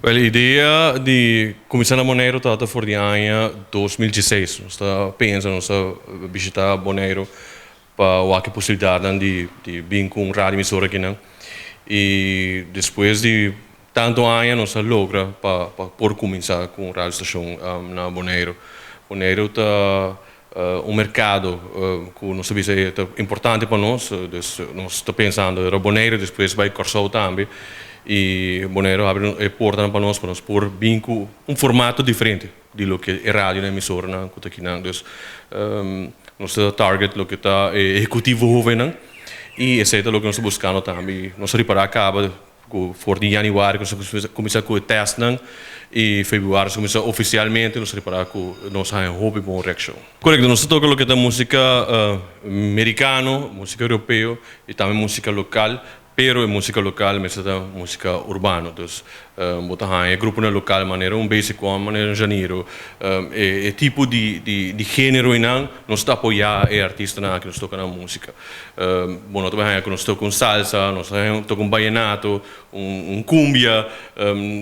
Well, idea di kuminsá na Boneiru tabata for di aña 2016. Nos ta pensa, nos a bishitá Boneiru pa wak e posibilidatnan di bin ku un radio emisora akinan. I despues di tantu aña nos a logra pa por kuminsá ku un radio stashon na Boneiru. Boneiru ta un merkado ku nos ta bisa ta importante pa nos, dus nos ta pensando riba Boneiru, despues bai Kòrsou tambe. I Boneiru a habri e portanan pa nos por bin ku un formato diferente di loke e radio nan emisoranan ku ta akinan. Dus nos ta target loke ta e ehekutivo hovennan i esei ta loke nos ta buskando tambe. Nos a ripará kaba ku for di yanüari ku nos a kuminsá ku e tèstnan i febrüari nos a kuminsá ofisialmente, nos a ripará ku nos a haña hopi bon reakshon. Korekto, nos ta toka loke ta músika merikano, músika europeo i tambe músika lokal. Pero e músika lokal mester ta músika urbano. Dus bo ta haña e gruponan lokal manera un Basic One, manera un Janiro. E tipo di género einan nos ta apoyá e artistanan aki, nos toka nan músika. Bo no ta bai haña ku nos toka un salsa, nos ta haña toka un bayenato, un kumbia.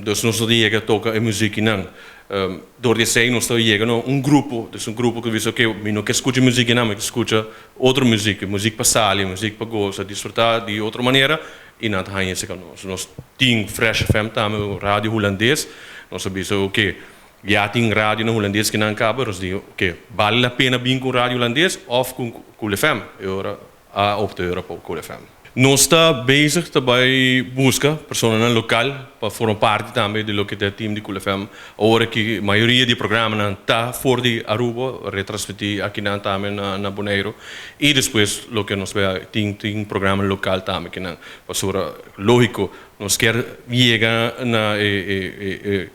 Dus nos no ta yega toka e muzik einan. Dor di esei nos ta yega na un grupo, dus un grupo ku bisa oke mi no ke skucha muzik einan, mi ke skucha otro muzik, muzik pa sali, muzik pa gosa, disfrutá di otro manera i nan ta haña esei ka nos. Nos tin Fresh FM tambe, un radio hulandes, nos a bisa oke ya tin radio na hulandes ki nan kaba, nos di oke bale la pena bin ku un radio hulandes òf ku Cool FM? E ora a opta e ora pa Cool FM. Nos ta bezig ta bai buska personanan lokal pa forma parti tambe di loke ta e team di Cool FM. Awor aki mayoria di e programanan ta for di Aruba, retransmití akinan tambe na Boneiru. I despues loke nos bai tin programa lokal tambe akinan. Pasobra lógiko nos kier yega na e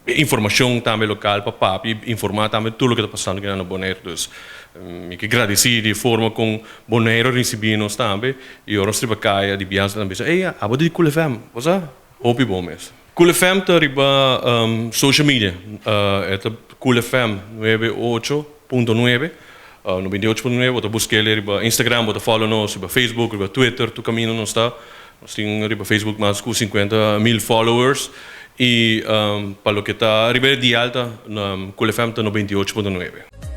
E informacion tambe local pa papia y informa tambe tur loke ta pasando kinan na Bonaire. Dus mi ke gradeci di e forma con Bonaire a ricibi nos tambe y ora nos riba caya di biaha nan bisa, ey abo di Cool FM, bo sa? Hopi bon mes. Cool FM ta riba social media, e ta Cool FM 98.9, 98.9, bo ta busca el riba Instagram, bo ta follow nos riba Facebook, riba Twitter, tur caminda nos ta. Nos tin riba Facebook mas ku 50,000 followers i pa loke ta riba e dial ta Cool FM ta 98.9.